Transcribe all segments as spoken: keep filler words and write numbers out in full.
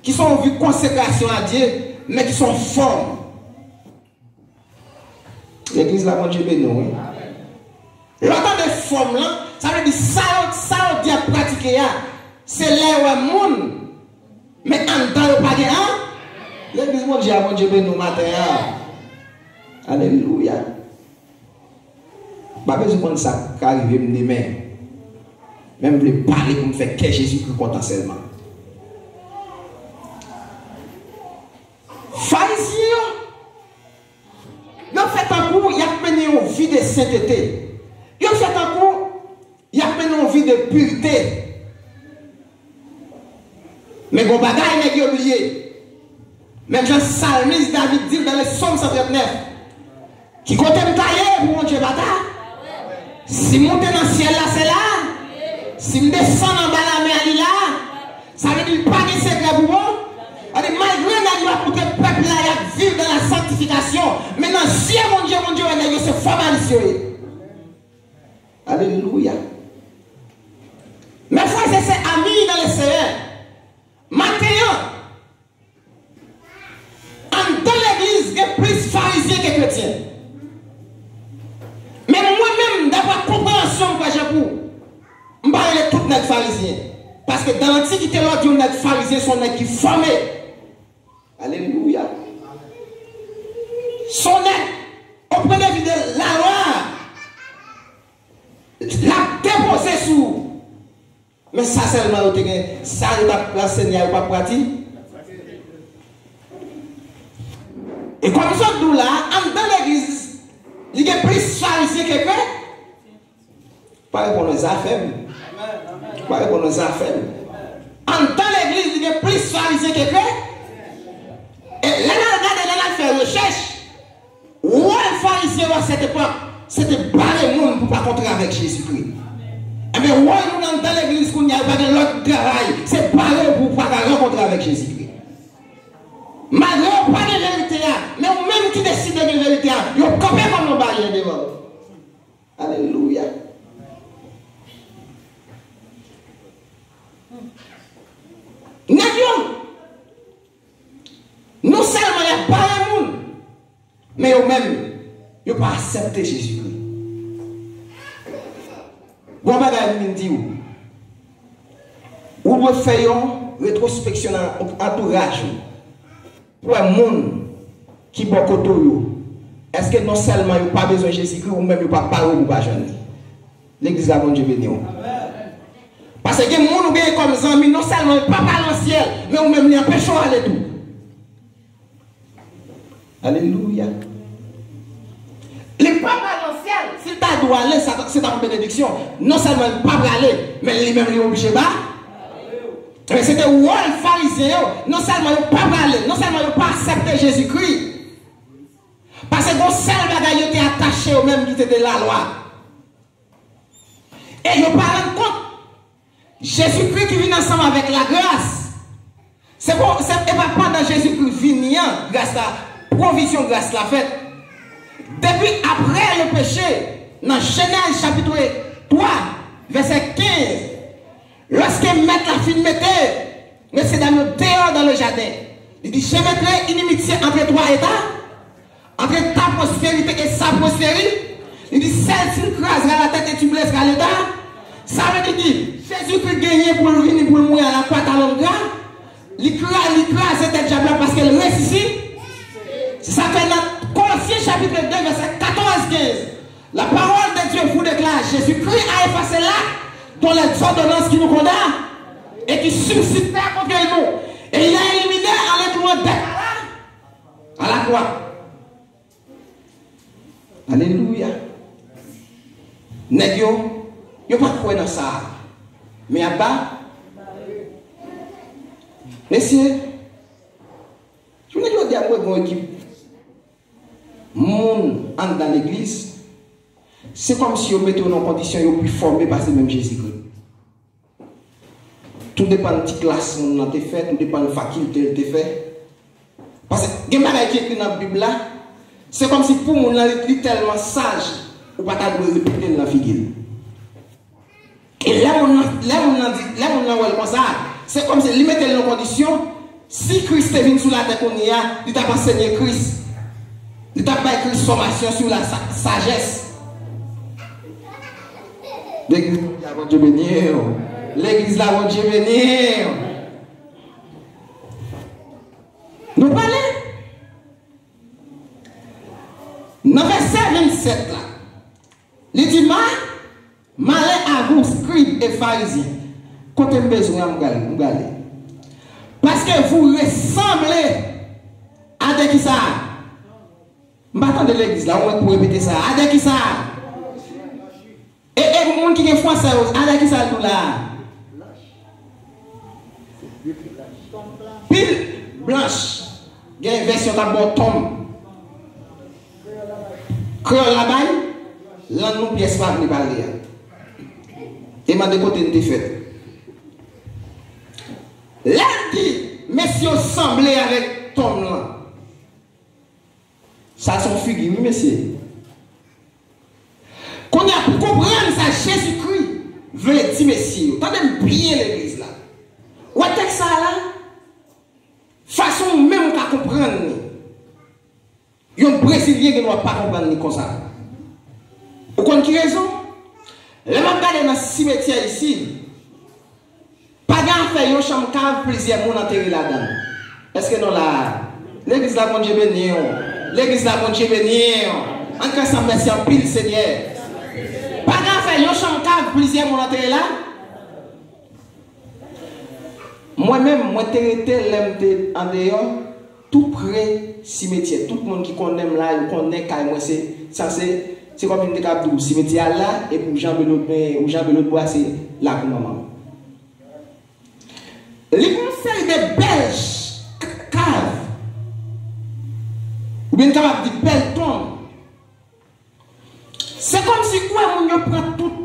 ki se yon vi konsekrasyon a Dye, men ki se yon fòm. Legliz la, Bondye beni w, wi. Lè w tande fòm lan, sa vle di sa yo, sa yo di y ap pratike a, se lè yo wè moun, men anndan yo pa gen an. Legliz Bondye a, Bondye beni w maten an. Alelouya. M pa bezwen konn sa k ka rive m demen. Men m vle pale pou m fè kè Jezikri kontan sèlman. Farizyen yo, yo fè tankou y ap mennen yon vi de sentete. Yo fè tankou y ap mennen yon vi de pirte. Men gon bagay nèg yo bliye. Menm jan salmis David di l nan le Sòm san trannèf, ki kote m ta ye pou Bondye pa ta? Si m moute nan syèl la, se la. Si m desann anba lanmè a, li la. Sa vle di l pa gen sekrè pou bon. Sa vle di malgre nèg yo ap moute pèp la, y ap viv dans la sanctification, men nan zye Bondye, Bondye wè nèg yo se fòmalis yo ye. Alelouya. Mes frères et sœurs amis dans le Seigneur, maten an, anndan legliz gen plis farizyen ke kretyen. Men mwen menm, daprè konpreyansyon m, frè Jean Paul, m pa rele tout nèg farizyen. Paske dans l'Antiquité, lè w di yon nèg farizyen, se yon nèg ki fòme. Alelouya. Se yon nèg, au point de vue de la loi, l ap depoze sou ou. Men sa sèlman yo te gen, sa yo t ap anseye a, yo p ap pratike. E kòm m sot di w la, anndan legliz, li gen plis farizyen ke kretyen. Pa reponn mwen, zafè m. Pa reponn mwen, zafè m. Anndan legliz, li gen plis farizyen ke kretyen. E lè n al gade, lè n al fè rechèch, wòl farizyen yo a sèt epòk, se te bare moun pou pa kontre avèk Jezikri. Enben, wòl moun anndan legliz kounye a, yo pa gen lòt travay, se bare w pou w pa ka rankontre avèk Jezikri. Malgre yo pa gen verite a, men ou menm ki deside gen verite a, yo kanpe kòm yon baryè devan w. Alelouya. Nèg yo, non sèlman y ap bare moun, men yo menm, yo pa aksepte Jezikri. Gon bagay m vin di w, ou dwe fè yon retwospeksyon nan antouraj ou. Pou wè moun ki bò kote w yo, èske non sèlman yo pa bezwen Jezikri, ou menm yo pa bare w pou w pa jwenn li? Legliz la, Bondye beni w. Paske gen moun ou genyen kòm zanmi, non sèlman li pa pral nan syèl, men ou menm li anpeche w ale tou. Alelouya. Li pa pral nan syèl, si l ta dwe ale, sa, se ta yon benediksyon. Non sèlman li pa prale, men li menm li oblije ba. Men se te wòl farizyen yo. Non sèlman yo pa prale, non sèlman yo pa aksepte Jezikri. Paske gon sèl bagay yo te atache yo menm ki te de lalwa. E yo pa rann kont Jezikri ki vin ansanm avèk lagras. Se pou, se, e pa pandan Jezikri vini an, gras la, pwovizyon gras la fèt. Depi apre le péché, nan Jenèz chapit twa, vèsè kenz, lòske mèt la fin mete mesyedam yo deyò dans le jardin, li di, je mettrai inimitié entre toi et ta, entre ta postérité et sa postérité. Li di, celle-ci crasera la tête et tu blesseras le talon. Sa vle di, Jezikri genyen pou l vini pou l mouri a lakwa talon gra. Li kra-, li kraze tèt dyab la paske l resisi. Se sa k fè nan Kolosyen chapit de vèsè katòz kenz, la parole de Dieu vous déclare, Jésus-Christ a effacé l'acte dont les ordonnances qui nous condamnent et qui subsistaient contre nous, et il a éliminé en le clouant des à la, à la croix. Alelouya. Nèg yo, yo pa kwè nan sa. Men apa, mesye, jounen jodi a, mwen gen yon ekip moun anndan legliz, se kòmsi yo mete yo nan kondisyon yo pi fòme pase menm Jezikri. Tou depann ti klas moun nan te fè, tou depann fakilte l te fè. Paske gen bagay ki ekri nan Bib la, se kòmsi pou moun nan, li, li tèlman saj, ou pa ta dwe repete l nan figi l. E lè moun nan, lè moun nan di, lè moun nan wè l konsa, se kòmsi li mete l nan kondisyon, Si Kris te vin sou latè kounye a, li t ap ansenye Kris. Li t ap bay Kris fòmasyon sou la sa- sajès. Legliz la, Bondye beni w. Legliz la, Bondye beni w. Nou prale. Nan vèsè vennsèt la, li di, Ma, malè a vous, scribes et pharisiens. Kote m bezwen an, m prale, m prale. Paske vous ressemblez à de kisa? M pa tande legliz la, ou mwen pou repete sa. A de kisa? E, e moun ki gen fransè yo, a de kisa l di w la? Pil blanch. Gen vèsyon k ap ba w tonm. Kreyòl la bay, lang nou pyès pa vle pale a. E mande kote n te fèt. Lè l di, mesye yo sanble avèk tonm lan. Sa se yon figi, wi, mesye. Kounye a, pou konprann sa Jezikri vle di mesye yo, tande m byen, legliz la. Ou wè tèks sa a la? Fason ou menm ou ka konprann li. Yon Brezilyen gen dwa pa konprann li konsa. Ou konn ki rezon? Lè m ap gade nan simetyè isit, pa gen afè yon chanm kav plizyè moun antere ladan l. Èske nou la a? Legliz la, Bondye beni w. Legliz la, Bondye beni w. Ann kre ansanm, mèsi anpil, Senyè. Pa gen afè yon chanm kav plizyè moun antere la. Mwen menm, mwen te rete lè m te andeyò, tou pre simetyè. Tout moun ki konnen m la, yo konnen kay mwen se, sa se, se kòmsi m te kab di w, simetyè a la, epi ou janbe lòt, men ou janbe lòt bò a, se lakou manman m. Li gen yon seri de bèl ch- k- kav, oubyen n kapab di bèl tonm. Se kòmsi ou wè moun yo pran tout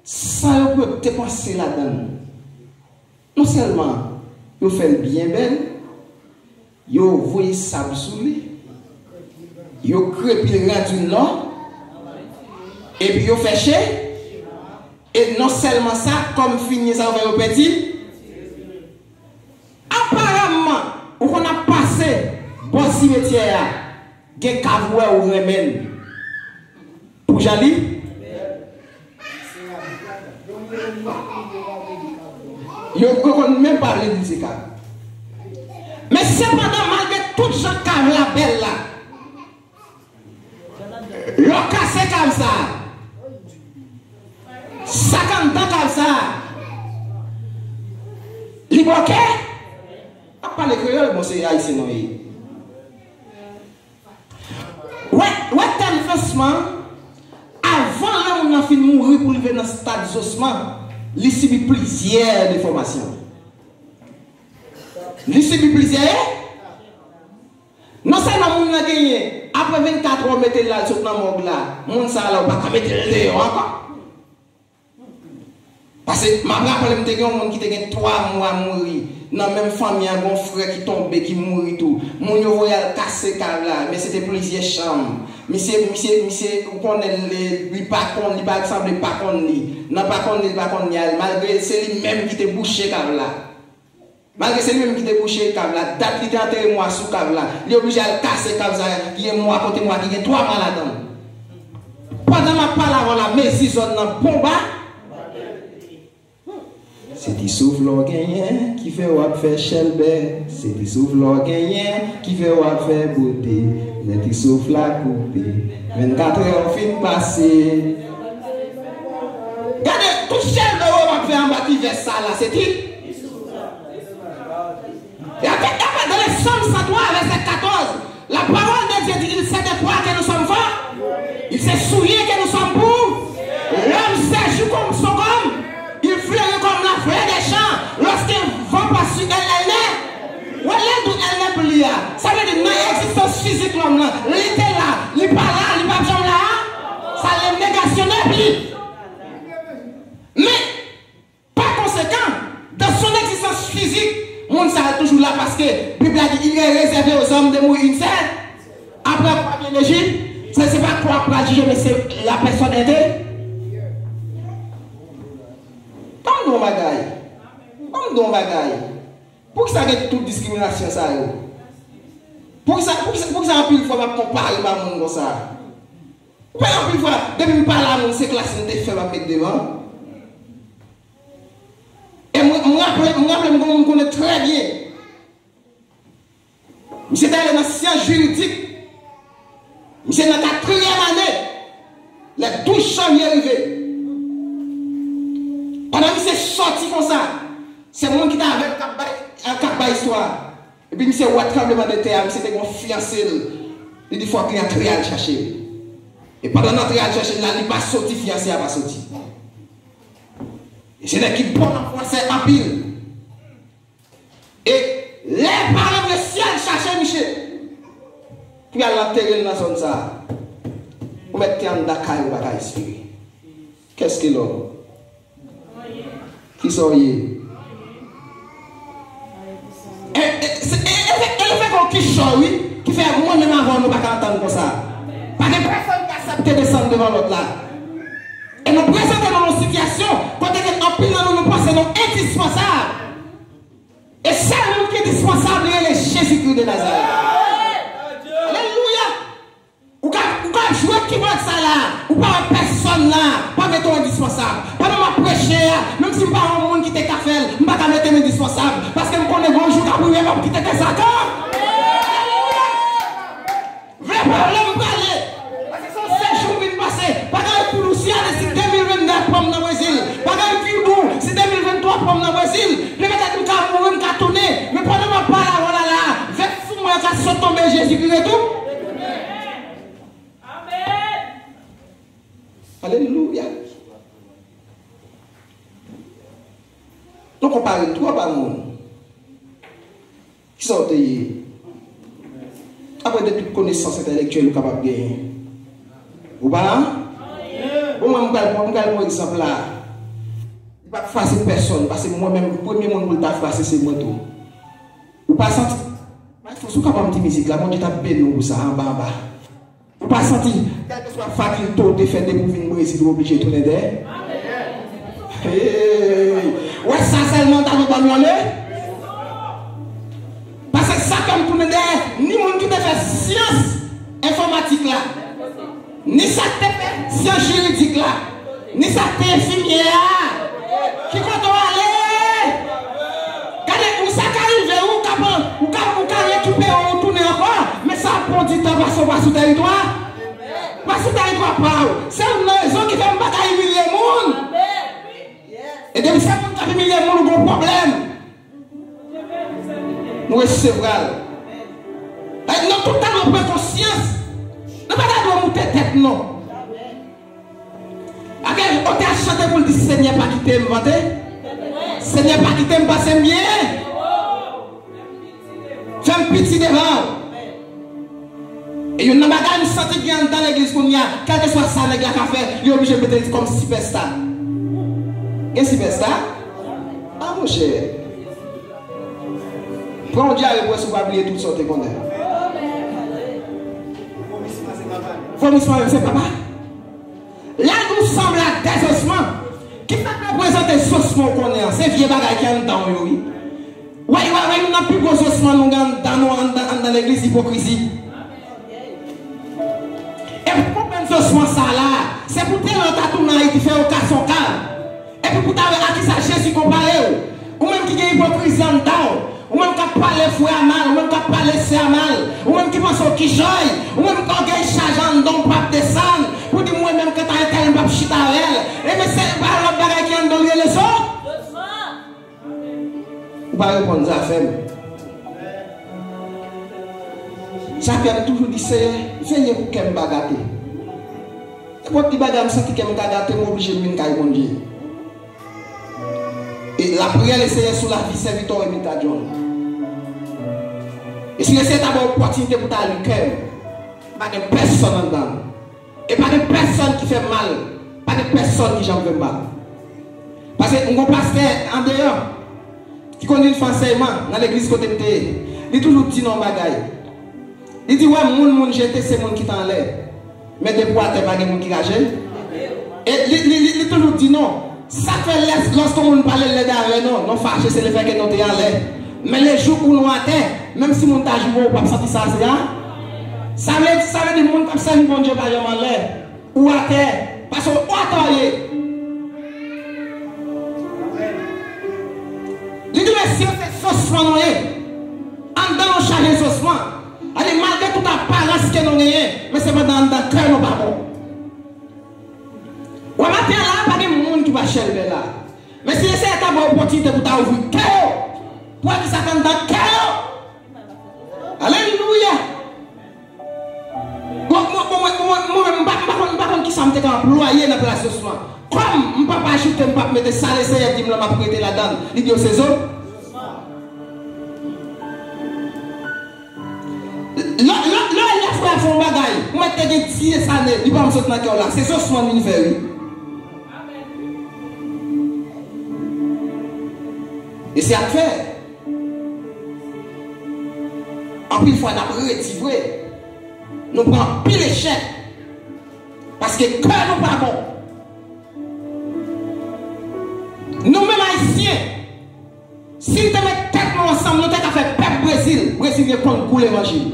sa yo pou yo depanse ladan l. Non sèlman yo fè l byen bèl, yo voye sab sou li, yo krepi l radi lò, epi yo fè che, e non sèlman sa, kòm fini sa yo fè yo pèdi. Aparamman, ou konn ap pase bò simetyè a, gen kav ou wè ou renmen l. Pou jan li? Yo, yo konn menm pa vle di se kav. Men sepandan, malgre tout jan kav la bèl la, lè w kase kav sa a, sa k anndan kav sa a, li bòkè. Ap pale kreyòl, bon, se ayisyen nou ye. Wè, wè tèm zosman, avan lè moun nan fin mouri pou rive nan stad zosman, li sibi plizyè defòmasyon. Li sibi plizyè. Non sèlman moun nan genyen, apre vennkat è, w mete l la, l sot nan mòg la, moun sa a la, ou pa ka mete l deyò ankò. Paske m ap raple m te gen yon moun ki te gen twa mwa mouri. Nan menm fanmi an, gen yon frè ki tonbe, ki mouri tou. Moun yo voye al kase kav la, men se te plizyè chanm. Misye, misye, misye, ou konnen, li, li pa konn, li pa sanble pa konn li. Nan pa konn li, li pa konn li a, malgre se li menm ki te bouche kav la. Malgre se li menm ki te bouche kav la, dat li te antere mwa sou kav la, li oblije al kase kav sa ki gen mwa, kote mwa ki gen twa mwa ladan l. Pandan m ap pale avè w la, mezi zòn nan bon ba. Se ti souf lè w genyen ki fè w ap fè chèlbè. Se ti souf lè w genyen ki fè w ap fè bote. Lè ti souf la koupe, vennkat è w fin pase. Gade, tout chèlbè w ap fè anba ti vès sa la, se ti. Et après, et après, dans les Psaumes cent trois, verset quatorze, la parole de Dieu dit, il sait de quoi que nous sommes faits. Il sait souiller que nous sommes pour. L'homme sèche comme son comme. Il fleurit comme la fleur des champs. Lorsqu'un vent passe sur elle, elle naît. Wè lè l di w elle n'est plus là. Sa vle di nan egzistans fizik lòm lan, li te la, li pa la, li p ap janm la. Sa le negasyonè pi. Men, pa konsekan, dans son existence physique, moun sa a toujou la paske Bib la di, il est réservé aux hommes de mourir une seule. Après avoir bien agi, se, se pa kwa pral jije, men se la personne aidée. Ban m di w yon bagay. Ban m di w yon bagay. Poukisa gen tout diskriminasyon sa yo? Poukisa, poukisa, poukisa anpil fwa m ap konpare m a moun konsa? Ou pa anpil fwa, depi m pale a moun, se klas m te fè m ap met devan. E mwen, m raple, m raple m gon moun konnen trè byen. Misye te ale nan syans jiridik. Misye nan katriyèm ane. Lè douz janvye rive. Pandan misye sòti konsa, se moun ki t avè l k ap bay, k ap bay istwa a. Epi misye wè tranblemanntè a, misye te gen yon fiyanse l. Li di fòk li antre al chache l. E pandan l antre al chache l la, li pa soti, fiyanse a pa soti. E se nèg ki bon nan fransè anpil. E lè l pa rete, si al chache misye pou y al antere l nan zòn sa a, ou mèt te anndan kay ou pa ka respire. Qu'est-ce que l'homme? Kisa w ye? E, e, se, e, e, e, e, e, e, ki chò, wi, ki fè mwen menm avè w nou pa ka antann konsa. Pa gen pèsonn ki aksepte desann devan lòt la. E nou prezante nou nan yon sitiyasyon kote ke anpil nan nou, nou panse nou endispansab. E sèl moun ki dispansab li rele Jezikri de Nazarèt. Alelouya! Ou ka, ou ka jwe kibòd sa la, ou pa wè pèsonn la, pa mete w endispansab. Pandan m ap preche a, menm si m pa yon moun ki te ka fè l, m pa ka mete m endispansab, paske m konnen gon jou k ap rive m ap kite tè sa ankò. Alelouya! Vle pale, m prale. Paske se yon sèl jou m vin pase. Pa gen pou nou si ane si de mil venndè pran m nan Brezil. Pa gen pou nou si de mil venntwa pran m nan Brezil. Depi lè m ka mouri, m ka tounen. Men pandan m ap pale avè w la, la, vèt sou mwen ka sot tonbe, Jezikri retou. Alelouya. Nou konpare l twòp a moun. Kisa w te ye? Apre de tout konesans entèlektyèl ou kapab genyen. Ou pa? Bon, mwen, m pral pran, m pral pran egzanp la. Li pa t fwa se pèsonn, paske mwen menm, premye moun pou l ta fwa se, se mwen tou. Ou pa santi? Maestro, si w kapab ti mizik la, Bondye t ap beni w pou sa, anba, anba. Ou pa santi, kèlkeswa fakilte w te fè depi w vin Brezil, ou oblije tounen dèyè? Hey! Wè sa sèlman ta dwe ban m yon le? Paske sa fè m tounen dèyè, ni moun ki te fè syans enfòmatik la, ni sa k te fè syans jiridik la, ni sa k te enfimyè a. Ki kote w ale? Gade, ou sa ka rive, ou ka pran, ou ka, ou ka rekipere w, ou tounen ankò, men sa ap pran di tan pase w pa sou tèritwa. Pa sou tèritwa pa w. Se youn nan rezon ki fè m pa ka imilye moun. E depi se moun k ap imilye moun, ou gon pwoblèm. Nou resevwa l. Like, nou tout ta dwe pran konsyans. Nou pa ta dwe moute tèt, non. Ake, otè a chante pou l di, Senyè, pa kite m vante. Senyè, pa kite m pase m byen. Fè m piti devan w. E youn nan bagay m santi gen anndan legliz kounye a, kèlkeswa sa nèg la ka fè, li oblije mete l kòm sipèsta. Gen sipèsta? A, monchè. Pran yon dyare pou wè si w pa bliye tout sa w te konnen. Vomisman se papa. Lè nou sanble ak dezosman, ki sa k reprezante zosman w konnen an? Se vye bagay ki anndan w yo, wi. Wè, wè, wè, youn nan pi gwo zosman nou gen anndan nou, anndan, anndan legliz, ipokrizi. E pou konprann zosman sa la, se pou demen w ta tounen Ayiti, fè yo kase yon kab. Epi pou ta wè a kisa Jezi konpare w. Ou menm ki gen ipokrizi anndan w. Ou menm k ap pale frè a mal, ou menm k ap pale sè a mal, ou menm ki panse w kichòy, ou menm k ògèy chaje anndan w p ap desann, pou di mwen menm kanta entèl m p ap chita avè l. Ebyen se pa lòt bagay ki anndan w li rele zo. Ou pa reponn zafè m. Sa fè m toujou di, Seyè, veye pou kè m pa gate. Nenpòt ki bagay m santi kè m ka gate, m oblije m vin kay Bondye. E lapriyè, le Seyè sou lavi sèvitè w Emita John. E si le Seyè ta ba w opòtinite pou ta li kè m, pa gen pèsonn anndan. E pa gen pèsonn ki fè m mal. Pa gen pèsonn ki janm fè m mal. Paske m gon pastè andeyò ki konn vin fè ansèyman nan legliz kote m te ye. Li toujou di nou yon bagay. Li di, wè, moun, moun jete, se moun ki t anlè. Men depi w atè, pa gen moun ki raje. E li, li, li, li toujou di nou, sa k fè lè, lòske yon moun pale l lèd avè nou, nou fache, se lefètke nou te anlè. Men lejou ou nou atè, menm si moun ta joure w, ou p ap santi sa se a. Sa vle, sa vle di moun k ap sèvi Bondye pa janm anlè. Ou atè, paske ou atè w ye. Li di mesye yo se sosman nou ye. Anndan nou chaje sosman. Sa vle di malgre tout aparans ke nou genyen, men sepandan anndan kè nou pa bon. Wè maten an la, pa gen moun ki pa chèlbè la. Men si Lesenyè ta ba w opòtinite pou ta ouvri kè yo, pou w wè kisa k anndan kè yo. Alelouya! Bon, bon, bon, mwen, mwen, mwen menm, m pa, m pa konn, m pa konn kisa m te ka anplwaye nan plas sosman. Kòm m p ap ajoute, m p ap mete sa Lesenyè di m lan, m ap rete ladan l. Li di yo se zo. Lè, lè, lè, lè frè a fè yon bagay, ou mèt te gen dis ane, li pa janm sot nan kè w la, se sosman l vin fè, wi. E se sa k fè. Anpil fwa n ap redi vre. Nou pran anpil echèk. Paske kè nou pa bon. Nou menm Ayisyen, si n te met tèt nou ansanm, nou te ka fè pèp Brezil, Brezilyen konn gou levanjil.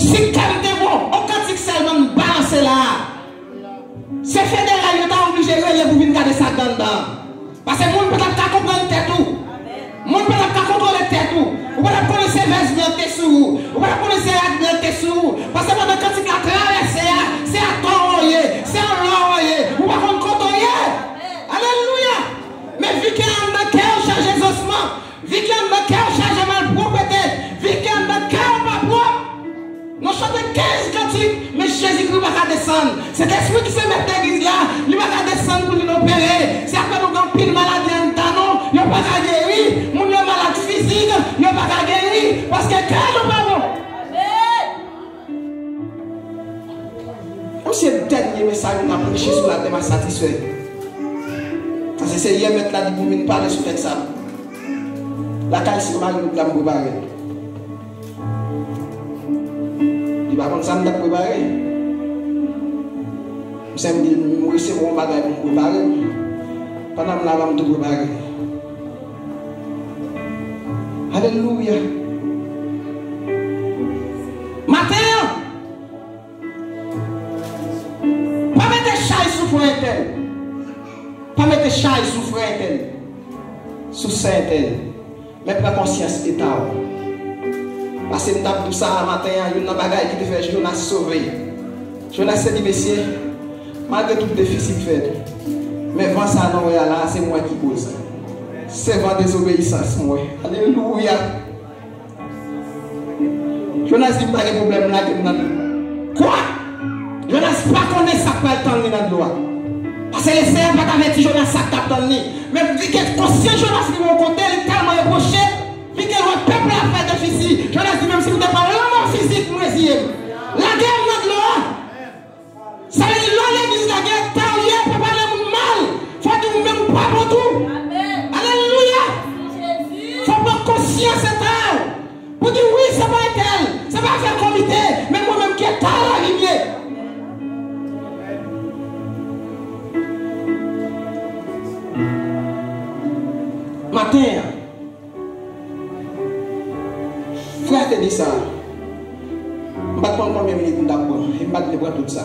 Si kè m te bon, on kantik sèlman m balanse la a. Se federal yo ta oblije rele pou vin gade sa k anndan an. Paske moun pa t ap ka konprann tèt ou. Moun pa t ap ka kontwole tèt ou. Ou pa t ap konnen se vès blan k te sou ou. Ou pa t ap konnen se rad blan k te sou ou. Paske pandan kantik la travèse a, se atò w ye, se anlò w ye. Ou pa konn kote w ye. Alelouya! Men vi ke anndan kè w chaje zosman, vi ke anndan kè w chaje malpwòpte, vi ke anndan kè w pa pwòp. Nou chante kenz kantik, men Jezikri pa ka desann. Sentespri ki se mèt legliz la, li pa ka desann pou vin opere. Se sa k fè nou gen anpil maladi anndan nou, yo pa ka geri. Moun yo malad fizik, yo pa ka geri, paske kè yo pa bon. Kòmsi se dènye mesaj m ta preche sou latè, m a satisfè. Paske se yè mèt la di pou m vin pale sou tèks sa. Lakay se mari m la m prepare. Li pa konn sa m t ap prepare. M sèm di l m resevwa yon bagay pou m prepare m. Pandan m laba m tou prepare. Alelouya. Maten an, pa mete chay sou frè entèl. Pa mete chay sou frè entèl. Sou sè entèl. Men pran konsyans eta w. Paske m t ap di w sa a maten an, youn nan bagay ki te fè Jonas sove. Jonas te di, mesye, malgre tout defisi k fèt, men van sa a nou wè a la a, se mwen ki koz. Se van dezobeyisans mwen. Alelouya! Jonas di, m pa gen pwoblèm, lage m nan dlo. Kwa? Jonas pa konnen sa k pral tann li nan dlo a. Paske Lesenyè pa t avèti Jonas sa k t ap tann li. Men vi ke konsyans Jonas rive yon kote, li tèlman repwoche, vi ke l wè pèp la ap fè defisi. Jonas di, menm si m te pran lanmò fizik, m reziye m. Lage m nan dlo a. Sa vle di, lè w legliz la, gen tan w ye, pa pale moun mal. Fò w di ou menm ou pa bon tou. Alelouya! Fò w pran konsyans eta w. Pou di, wi, se pa entèl, se pa afè komite, men mwen menm ki eta lavi m ye. Maten an, frè a te di sa. M pa t konn konbyen minit m t ap pran, e m pa t vle pran tout sa.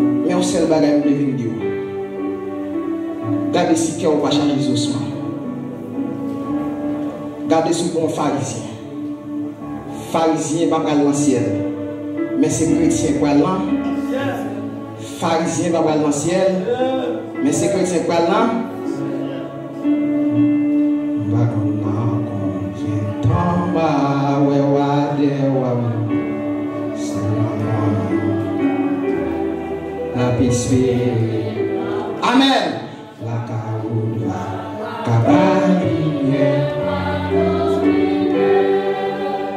Men yon sèl bagay m vle vin di w. Gade si kè w pa chaje zosman. Gade si w pa yon farizyen. Farizyen pa pral nan syèl, men se kretyen k pral nan. Farizyen pa pral nan syèl, men se kretyen k pral nan. M pa konn nan konbyen tan m a wè w a dèyè w a, sèlman mwen m ap espere. Amèn. Lakay ou dwa ka bay limyè.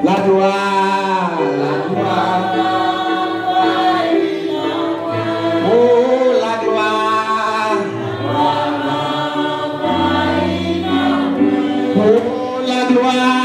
Laglwa, laglwa. Oh, laglwa. Oh, laglwa.